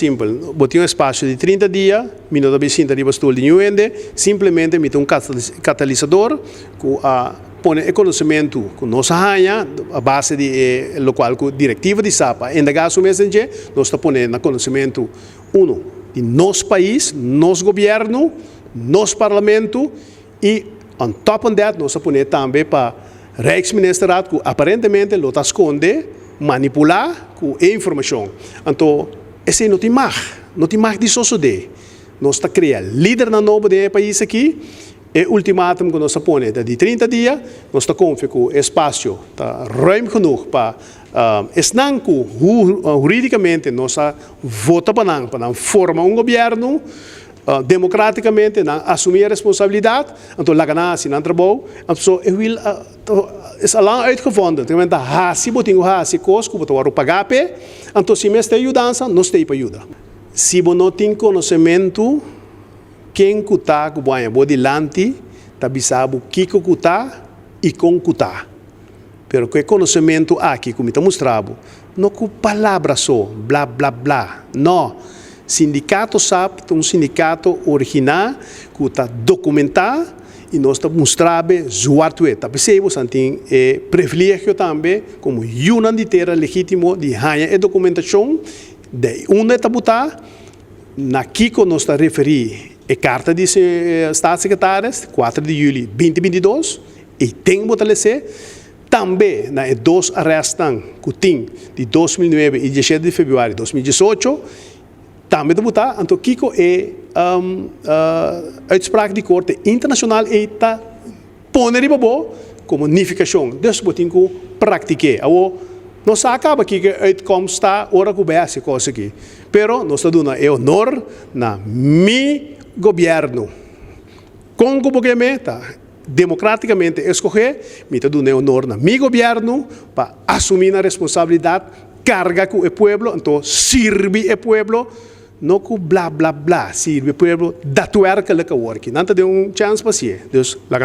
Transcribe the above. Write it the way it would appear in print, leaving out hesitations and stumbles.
Simpel. Bo tin un espasio di 30 dia, mi no ta bin sinta riba stul di niun hende, simplemente mi ta un katalisador ku a pone e konosementu ku nos a haña a base di e lokual ku direktiva di SAP a endagá su mes den dje, nos ta pone na konosementu uno di nos pais, nos gobièrnu, nos parlamentu i on top on that nos a pone tambe pa Rijksministerraad ku aparentemente lo ta skonde, manipulá ku e informashon. Anto esei no tin mag, no tin mag di sosodé. Nos ta krea lidernan nobo den e pais aki. E ultimatum ku nos a pone ta di 30 dia. Nos ta konfia ku e espasio ta ruim genoeg pa esnan ku hurídikamente nos a vota pa nan forma un gobièrnu demokrátikamente, nan asumí e responsabilidat, anto laga nan hasi nan trabou. Anto so e wiel is al lang uitgevonden. Tin ta hasi bo tin ku hasi kos ku bo ta wòrdu pagá p'e, anto si mester yudansa, nos ta ei pa yuda. Si bo no tin konosementu, ken ku ta ku bo haña bo dilanti ta bisa bo kiko ku ta i kon ku ta. Pero ku e konosementu aki ku mi ta mustra bo, no ku palabra so, bla bla bla, no. Sindikato SAP ta un sindikato originá ku ta dokumentá i nos ta mustra be zwart wit. Ta p'esei bo san tin e privilegio tambe komo yunan di tera legítimo di haña e dokumentashon di unda e ta butá, na kiko nos ta referí e karta di Staatssecretaris, 4 di yüli 2022, i ten bo ta les'é. Tambe na e dos arèstnan ku tin di 2009 i 17 di febrüari 2018, tambe ta butá. Anto kiko e uitspraak di Korte Internashonal ei ta pone riba bo komo nifikashon. Dus bo tin ku praktik'é. Awor, nos sa kaba kiko e uitkomst ta ora ku bai hasi e kos aki. Pero nos ta duna e honor na mi gobièrnu. Kon ku bo ke meta? Democraticamente escoge, mi ta duna e honor na mi gobierno pa asumi nan responsabilidad, carga cu e pueblo, anto sirbi e pueblo, no cu bla bla bla, sirbi e pueblo daadwerkelijk awor aki. Nan ta den un chance pa hacié, dus laga nan.